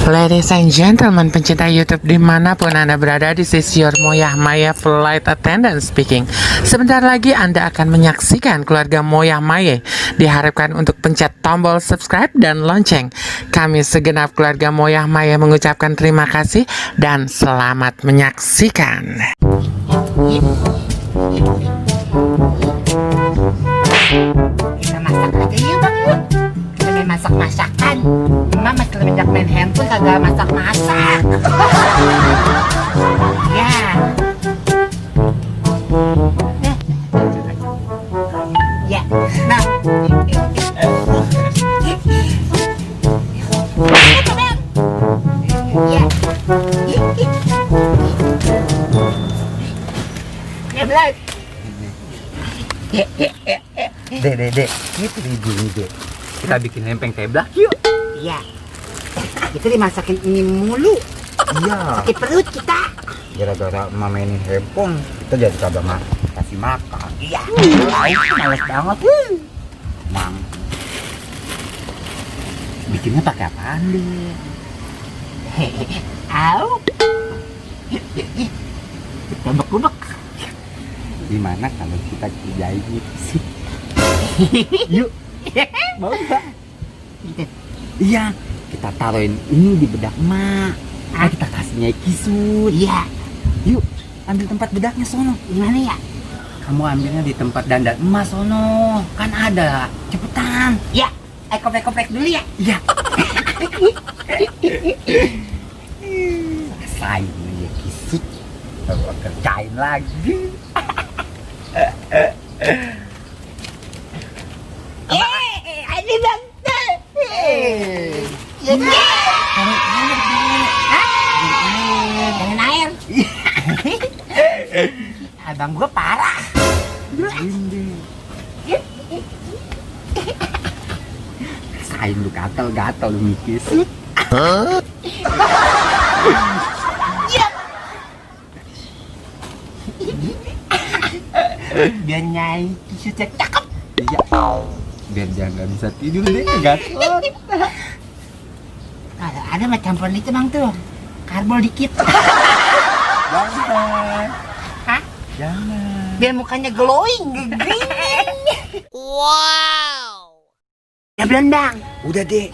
Ladies and gentlemen, pencinta YouTube dimanapun Anda berada, this is your Moyah Maya Flight Attendant speaking. Sebentar lagi Anda akan menyaksikan keluarga Moyah Maya. Diharapkan untuk pencet tombol subscribe dan lonceng. Kami segenap keluarga Moyah Maya mengucapkan terima kasih dan selamat menyaksikan. Kita masak aja yuk Bang Yud. Kita main masak-masakan. Mama semenjak main handphone kagak masak-masak. Ya. Ya. Nah. Ya. Belas. Dek, itu begini dek. Kita bikin lempeng teblak yuk. Iya. Kita dimasakin ini mulu. Iya. Sakit perut kita. Gara-gara emak mainin handphone, kita jadi kagak kasih makan. Iya. Males banget. Mang. Bikinnya pakai apaan deh? Au. Kubek-kubek. Gimana kalau kita kerjain sih? Yuk. Mau nggak? Gitu. Iya. Kita taruhin ini di bedak emak. Kita kasihnya kisut. Iya. Yuk, ambil tempat bedaknya sono. Gimana ya? Kamu ambilnya di tempat dandan emak sono. Kan ada. Cepetan. Ya. Koprek-koprek dulu ya. Iya. Rasain ya kisut. Kalau kerjain lagi. Ini bangsa. Jangan air. Hah? Jangan air. Abang gua parah. Rasain lu gatal-gatal lu mikis. Biar nyai kisutnya cakep. Iya. Biar dia nggak bisa tidur deh, gatal. Ada mah campuran itu bang tuh. Karbol dikit. Jangan. Hah? Jangan. Biar mukanya glowing. Wow. Ya belum bang. Udah deh.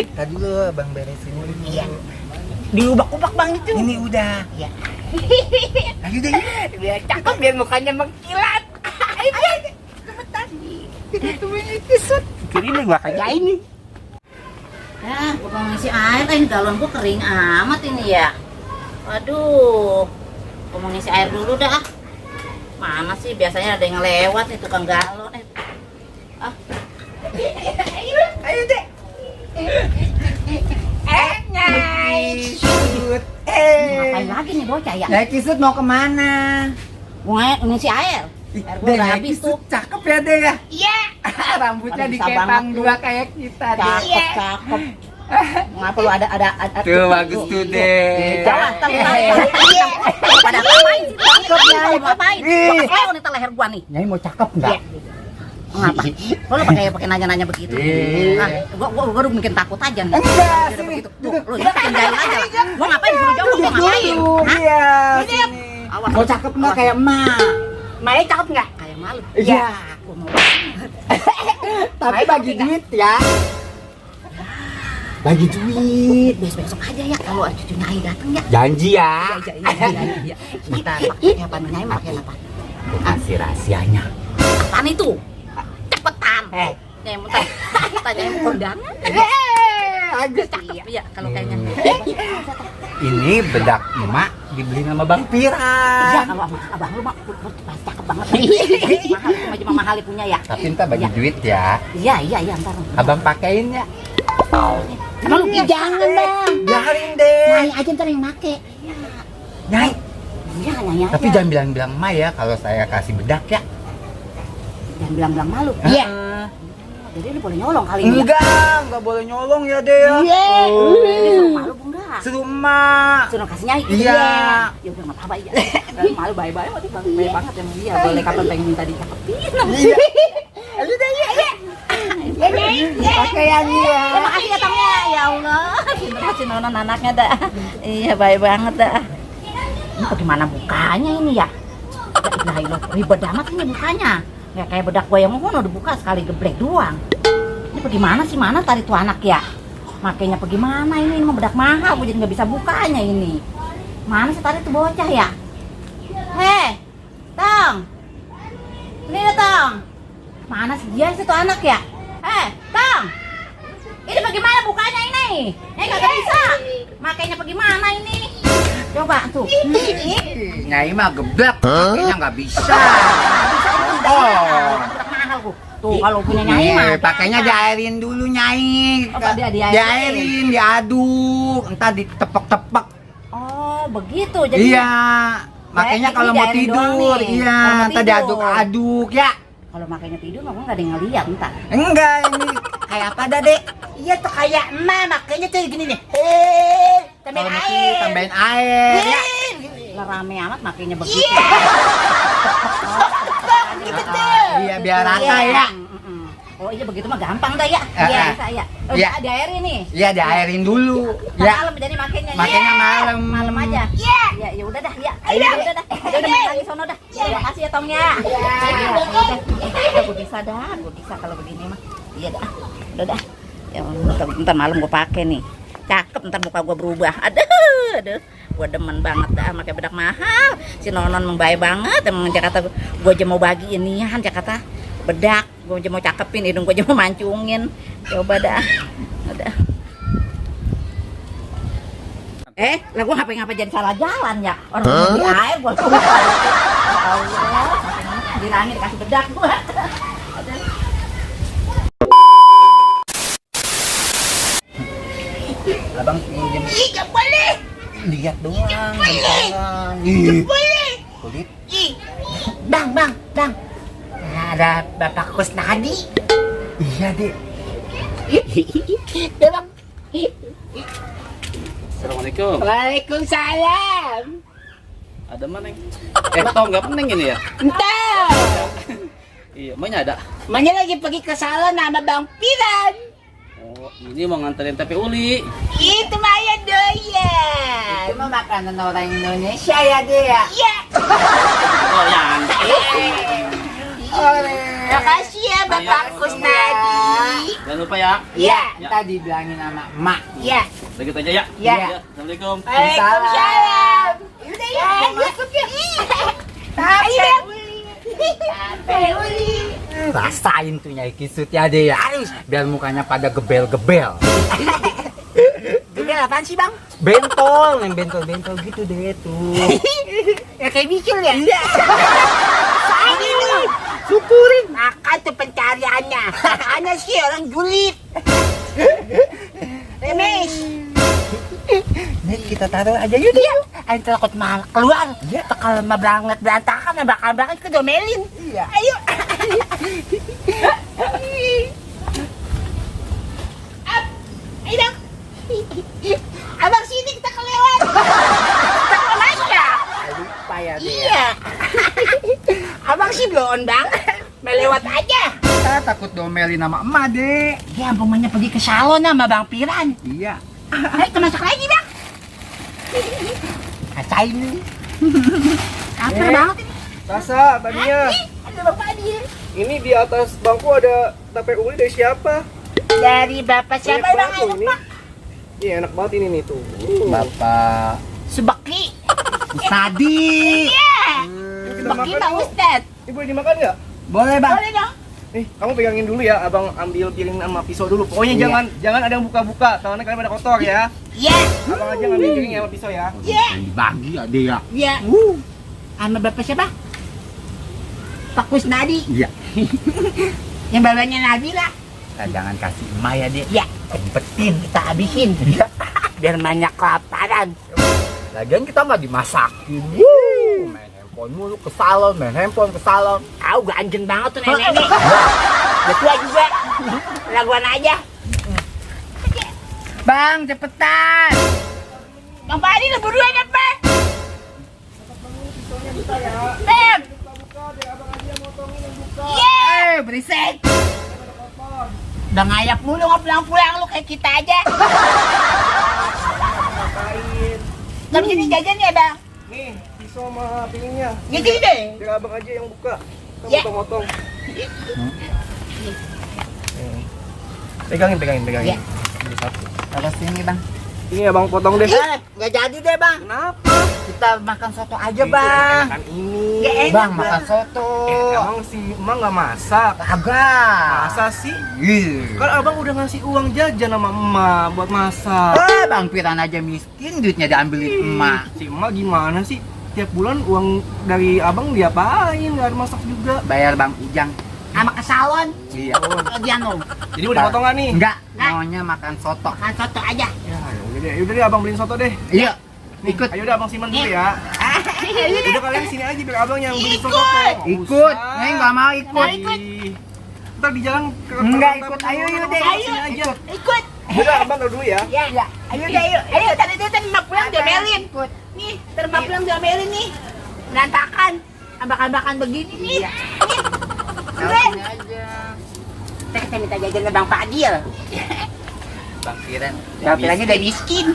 Tadi lu bang beresin dulu. Iya. Diubak-ubak bang itu. Ini udah. Iya. Ayo deh. Biar cakep, biar mukanya mengkilat. Ayo, cepetan. Tungguin kisut. Ini gua kerjain nih. Ya, gua mau ngisi air, galon gua kering amat ini ya. Waduh, gua mau ngisi air dulu dah. Mana sih biasanya ada yang lewat nih tukang galon. Ayo deh. Nyai kisut. Ngapain lagi nih bocah ya? Nyai kisut mau kemana? Mau ngisi air. Air gua udah habis tuh. Cakep ya deh ya. Iya. Rambutnya Aduh, bisa dikepang banget dua kayak kita deh. Cakep. Ngapa lu ada Tuh bagus tuh deh. Jangan pada ngapain sih? Cakep ya. Ngapain? Kalau nih leher gua nih. Nyai mau cakep nggak? Ngapa? Lu pakai nanya-nanya begitu. Nah, gua udah bikin takut aja nih. Enggak, Udah sini. begitu. Tuh, lu bikin jahil aja. Gua ngapain suruh jauh? Gua ngapain? Hah? Iya. Awas. Mau cakep nggak kayak emak? Maya cakep nggak? Kayak malu. Iya. Gua mau Tapi bagi duit ya. Bagi duit. besok aja ya kalau cucu Nyai datang ya. Janji ya. Iya. Kita pakai apa Nyai pakai apa? Aku kasih rahasianya. Apaan itu? Cepetan. Nyai mau tanya mau kondangan. Agus Cakep ya kalau kayaknya. Ini bedak emak dibeli sama Bang Iya, Piran. kalau abang lu mah cakep banget. Mahal, cuma mahal punya ya. Tapi entah bagi duit ya. Iya, ntar. Abang pakein ya. Emang lu jangan bang. Biarin deh. Nyai aja ntar yang make. Nyai. Iya, Nyai. Tapi jangan bilang-bilang emak ya kalau saya kasih bedak ya. Jangan bilang-bilang malu. Iya. Jadi lu boleh nyolong kali ini. Enggak boleh nyolong ya deh ya. Iya. Jadi suruh malu bu enggak? Suruh emak. Suruh kasih Nyai. Iya. Ya udah enggak apa-apa ya. Malu bye-bye waktu bang. Baik banget emang dia. Boleh kapan pengen minta dicakepin. Iya. Lu dah ya. Ya Nyai. Pakaian dia. Terima kasih ya Tangnya. Ya Allah. si Nonon anaknya dah. Iya baik banget dah. Ini bagaimana bukanya ini ya? Ya ilah ribet amat ini bukanya. Ya kayak bedak gua yang mau dibuka sekali geblek doang. Ini bagaimana sih, mana tadi tuh anak ya? Makanya bagaimana ini mau bedak mahal, gua jadi nggak bisa bukanya ini. Mana sih tadi tuh bocah ya? Heh, Tong. Ini Tong. Mana sih dia sih tuh anak ya? Tong. Ini bagaimana bukanya ini? Kagak bisa. Makanya bagaimana ini? Coba tuh. Nyai mah geblek, pakainya nggak bisa. Oh. Mahal tuh kalau punya Nyai mah. Pakainya diairin dulu Nyai. Apa dia diairin? Diairin, diaduk, entar ditepek-tepek. Oh, begitu. Jadi Iya. Makanya kalau mau diairin doang tidur, nih. iya, Kalau mau entar tidur. diaduk-aduk ya. kalau makanya tidur ngomong nggak ada yang ngeliat entar. Enggak, ini kayak apa dah, Dek? Iya tuh kayak emak, makanya tuh gini nih. Tambahin Kalau mesti air. tambahin air ya. Lah rame amat makanya begitu. Iya, biar rata ya. Oh iya begitu mah gampang dah ya. Iya. Bisa ya. Oh, Iya. diairin nih. Iya, diairin dulu. Ya. Ya. Malam jadi makanya. Makanya malam. Malam aja. Iya. Ya udah dah ya. Ayo udah dah. Ya udah main lagi sono dah. Ya makasih ya Tong ya. Iya. Udah gue bisa dah. Gue bisa kalau begini mah. Iya dah. Udah dah. Ya ntar malam gue pakai nih. Cakep ntar muka gue berubah. Aduh. Gue demen banget dah pakai bedak mahal. Si Nonon membaik banget. Emang Jakarta gue aja mau bagi inian Jakarta bedak. Gue aja mau cakepin, hidung gue aja mau mancungin. Coba dah. Udah. Lah gue ngapa jadi salah jalan ya? Orang mau di air gue lupa. Ya Allah, di langit dikasih bedak gue. Abang pinjam. Ih, gak boleh. Lihat doang. Bentar. Gak boleh. Kulit. Ih. Bang. Ada Bapak Kusnadi. Iya, Dek. Bang. Assalamualaikum. Waalaikumsalam. Ada mana yang? Tong nggak penting ini ya? Entah. Iya, mana ada? Manya lagi pergi ke salon sama Bang Piran. Oh, ini mau nganterin tepe uli. Itu Maya doyan. Itu mah makanan orang Indonesia ya, Dek ya. Iya. Oh, yang. Makasih ya Bapak Kusnadi. Jangan lupa ya. Iya. Kita dibilangin sama emak. Iya. Begitu aja ya. Iya. Assalamualaikum. Waalaikumsalam. Udah ya, masuk ya. Tape uli. Rasain tuh Nyai Kisut ya, Dek ya. Biar mukanya pada gebel-gebel. Juga apaan sih Bang? Bentol, yang bentol-bentol gitu deh tuh. Ya kayak bicil ya? Iya. Ini nih. Syukurin. Makan tuh pencariannya. Makanya sih orang julid. Remes. Nih kita taruh aja yuk Iya. Ayo takut malah keluar. Iya. Kalau mau berantakan, bakal kita domelin. Iya. Ayo. Ayo dong. Abang sini kita kelewat. Kita kemana? Lupa ya, Dek. Iya. Abang sih blown banget. Melewat aja. Kita takut domelin sama emak, Dek. Ya ampun pergi ke salon sama Bang Piran. Iya. Ayo kita masak lagi Bang. Kacain nih. Lapar banget ini. Rasa tadinya Ada Bapak Adi. ini di atas bangku ada tape uli dari siapa? Dari Bapak siapa Enak Bang? banget loh ini. Iya enak banget ini nih tuh. Bapak Subaki. Kusnadi. Iya. Kita Subaki makan Bang yuk. Ustad. Ini boleh dimakan nggak? Boleh, Bang. Boleh dong. Nih, kamu pegangin dulu ya, abang ambil piring sama pisau dulu. Pokoknya Iya. jangan ada yang buka-buka, tangannya kalian pada kotor ya. Iya. Abang aja ngambil piring sama pisau ya. Iya. Dibagi ya, Dek ya. Iya. Sama Bapak siapa? Pak Kusnadi. Iya. Yang bapaknya Nabila. Kita jangan kasih emak ya, Dek. Iya. Tempetin kita habisin. Iya. Biar banyak kelaparan. Lagian kita nggak dimasakin. Main handphone mulu ke salon, main handphone ke salon. Tahu ganjen banget tuh nenek-nenek. Udah tua juga. Laguan aja. Bang, cepetan. Bang Padi udah buruan ya, Pak. Beb. Iya. Berisik. Udah ngayak mulu nggak pulang-pulang lu kayak kita aja. Tapi jadi jajan ya bang. Nih, pisau sama piringnya. Gitu deh. Biar abang aja yang buka. Kita Ya. potong-potong. Pegangin. Ya. Ini satu. Terus ini bang. Ini abang potong deh. Nggak jadi deh bang. Kenapa? Kita makan soto aja bang. Makan ini. Nggak enak Bang makan soto. Emang si emak nggak masak? Kagak. Masa sih? Kan abang udah ngasih uang jajan sama emak buat masak. Bang Piran aja miskin, duitnya diambilin emak. Si emak gimana sih? Tiap bulan uang dari abang diapain? Nggak ada masak juga. Bayar Bang Ujang. Sama ke salon. Iya. Dia nol. Jadi mau dipotong nggak nih? Enggak, maunya makan soto. Makan soto aja. Ya udah deh abang beliin soto deh. Iya. Nih, Ikut. ayo udah abang simpan dulu ya. Udah kalian sini aja biar abang yang beli soto. Ikut. Neng nggak mau ikut. Ntar di jalan Enggak ikut. Ayo deh. Sini aja. Ikut. Udah abang taruh dulu ya. Ya. Ayo deh, ayo. Ayo, tadi emak pulang diomelin. Nih, ntar emak pulang diomelin nih. Berantakan. Abak-abakan begini nih. Nih. Udah. Sini aja. Kita minta jajan ke Bang Fadil. Bang Piran. Bang Fadilnya udah miskin.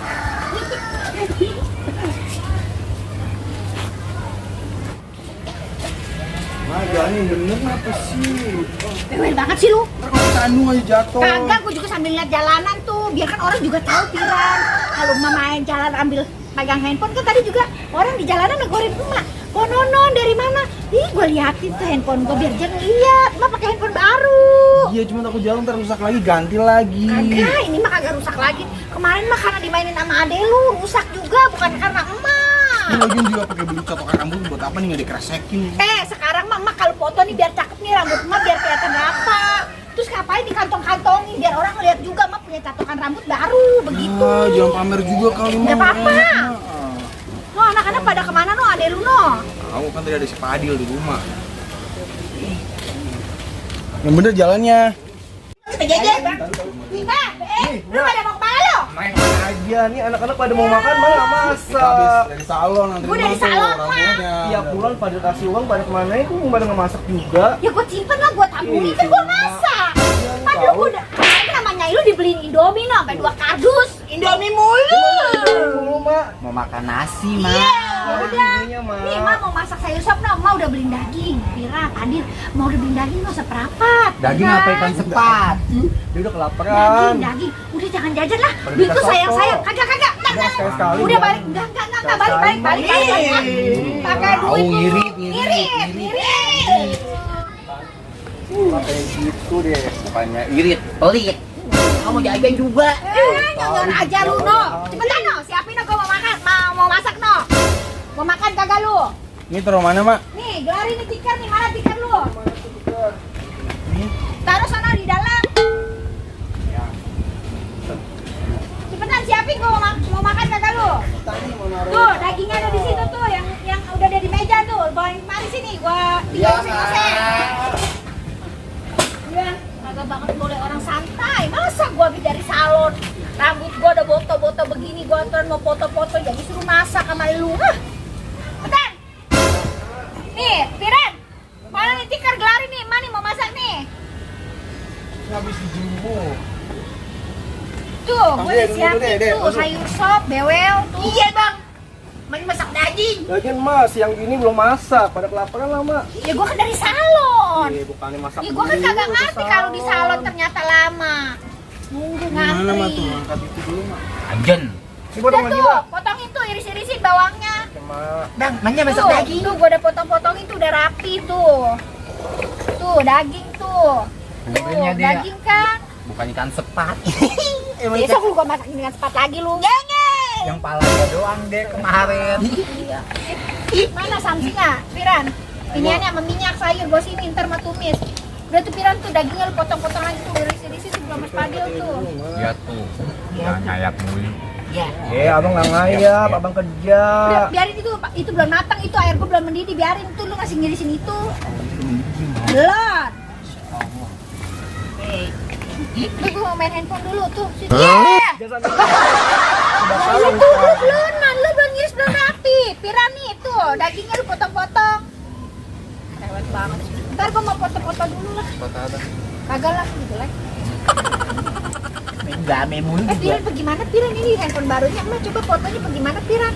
Nah, jalannya bener apa sih? Bawel banget sih lu. Ntar kalau sandung aja jatuh. Kagak, gue juga sambil lihat jalanan tuh. Biar kan orang juga tahu Piran. Kalau emak main jalan ambil pegang handphone kan tadi juga orang di jalanan negorin emak. Oh nonon dari mana? Ih gue liatin tuh handphone gue biar jangan lihat. Emak pakai handphone baru. Iya, cuma aku jalan ntar rusak lagi, ganti lagi. Kagak, ini mah kagak rusak lagi. Kemarin mah karena dimainin sama ade lu, rusak juga bukan karena emak. Ini lagi juga pakai beli cotokan rambut buat apa nih nggak dikeresekin? Sekarang mah emak kalau foto nih biar cakep nih rambut emak biar kelihatan rata. Terus ngapain dikantong-kantongin biar orang ngeliat juga emak punya catokan rambut baru begitu. Jangan pamer juga kali Nggak apa-apa. No anak-anak pada kemana no ade lu no? Kamu kan tadi ada si Padil di rumah. Yang bener jalannya. Kita jajan. Bang, lu pada mau kemana lo? Main aja nih anak-anak pada mau makan malah nggak masak. Dari salon nanti. Gue dari salon mah. Tiap bulan pada kasih uang pada kemana itu pada nggak masak juga. Ya gue simpen lah, gue tabungin kan gue masak. Padahal gue udah, namanya lu dibeliin Indomie no, sampai 2 kardus. Indomie mulu. Dulu mak. Mau makan nasi, Mak. Iya, udah. Ininya, Mak. Nih, Mak mau masak sayur sop no, Mak udah beliin daging. Pira, Padil, mau udah beliin daging no seperempat. Daging Kan? apa ikan sepat? Dia udah kelaparan. Daging. Udah jangan jajan lah. Pada Duit kita tuh soto. sayang-sayang. Kagak. Udah sekali-sekali. Udah balik, enggak, balik. Pakai duit lu. Ngirit. Kayak gitu deh. Bukannya irit, pelit. Kamu jajan juga. Jangan aja lu no. Cepetan no, siapin no, gue mau makan, mau masak no. Mau makan kagak lu? Ini taruh mana mak? Nih, gelari nih tikar nih, mana tikar lu? Taruh sana di dalam. Cepetan siapin, gue mau makan kagak lu? Tuh, dagingnya ada di situ tuh, yang udah ada di meja tuh. Bawain kemari sini, gua tinggal oseng-oseng. Ya, kagak banget boleh orang santai. Masa gua habis dari salon, rambut gua udah boto-boto begini, gua ntar mau foto-foto jadi suruh masak sama lu. Cepetan. Nih, Piran. Mana nih tikar gelari nih, mana nih mau masak nih? Habis dijemur. Tuh, gue udah Deh, siapin deh, tuh masuk. sayur sop, bewel tuh. Iya bang, main masak daging. Lagian mas, siang gini belum masak, pada kelaparan lah mak. Ya gue kan dari salon. Iya, bukannya masak. Ya gue kan dulu, kagak ke ngerti kalau di salon ternyata lama. Nunggu ngantri. Angkat itu dulu mak. Ajen. Ini potong Udah lagi tuh, mak. potongin tuh, iris-irisin bawangnya. Mak. Bang, mainnya masak Tuh, daging. tuh gue udah potong-potongin tuh, udah rapi tuh. Tuh, daging tuh. Tuh, Bumbunya dia. daging kan. Bukan ikan sepat. Besok lu gue masakin dengan sepat lagi lu. Jangan. Yang palanya doang deh kemarin. Iya. Mana samsinya, Piran? Iniannya sama minyak sayur gue sini ntar mah tumis. Udah tuh Piran tuh dagingnya lu potong-potong lagi tuh, iris-irisin sebelum Mas Padil tuh. Iya tuh. Jangan ngayak mulu. Ya. Abang nggak ngayap, abang kerja. Udah biarin itu belum matang, itu air gue belum mendidih, biarin tuh lu ngasih ngirisin itu. Belum. Lu gue mau main handphone dulu tuh. Iya. Jangan Lu tuh lu belum ngiris belum rapi. Piran nih tuh, dagingnya lu potong-potong. Lewat banget sih. Ntar gue mau foto-foto dulu lah. Foto apa? Kagak lah, gitu lah. Game mulu Piran bagaimana Piran ini handphone barunya Emak coba fotonya bagaimana Piran?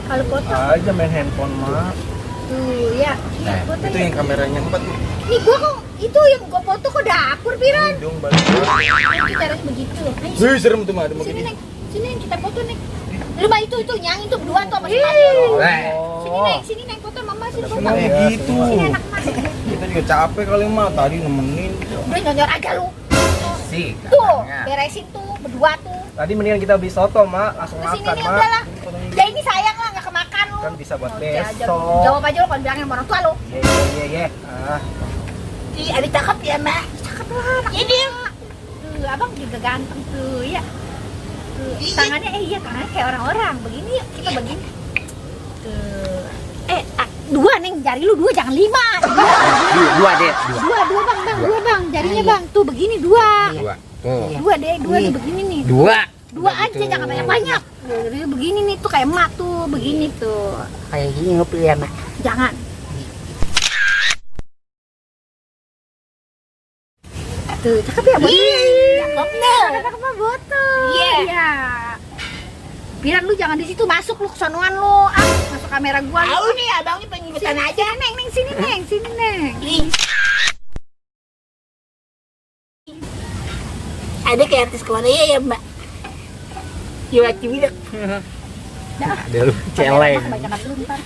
Kalau foto Aja main handphone mak. tuh ya, iya foto Itu yang kameranya 4 tuh. Nih gua kok itu yang gua foto kok dapur Piran. Dong balik. Kita harus begitu. Ayo, Wih, serem tuh mah ada mau sini gini. Neng, sini Neng kita foto Neng. Rumah itu yang itu berdua tuh sama si Sini Neng foto mama sini foto. Senang gitu. Sini anak mas. Kita juga capek kali mah tadi nemenin. Udah nyonyor aja lu. sih. Tuh, beresin tuh berdua tuh. Tadi mendingan kita beli soto mak, langsung Kesini makan nih mak. udahlah. Ya ini sayang lah nggak kemakan lu. Kan bisa buat Oh, aja. besok. Jawab aja lu kalau bilangin sama orang tua lu. Iya. Ih, ada cakep ya, Mbak. Cakep lah. Ini. Tuh, abang juga ganteng tuh, ya. Tuh, tangannya iya, tangannya kayak orang-orang. Begini yuk, kita begini. Tuh. Dua Neng, jari lu dua jangan 5. Dua deh. Dua bang, jarinya bang. Tuh begini dua. Tuh. Dua deh, dua tuh begini nih. Dua aja jangan banyak-banyak. Begini nih tuh kayak emak tuh, begini tuh. Kayak gini ngopi ya mak. Jangan. Tuh, cakep ya, Botol? Cakep deh. Cakep mah Botol. Iya. Piran lu jangan di situ masuk lu kesonoan lu. Masuk kamera gua. Tahu nih, abangnya pengen ikutan aja. Neng, sini Neng. Ada kayak artis Korea ya, Mbak. Yoachi Widek. Dia lu celeng. Kebanyakan lu ntar.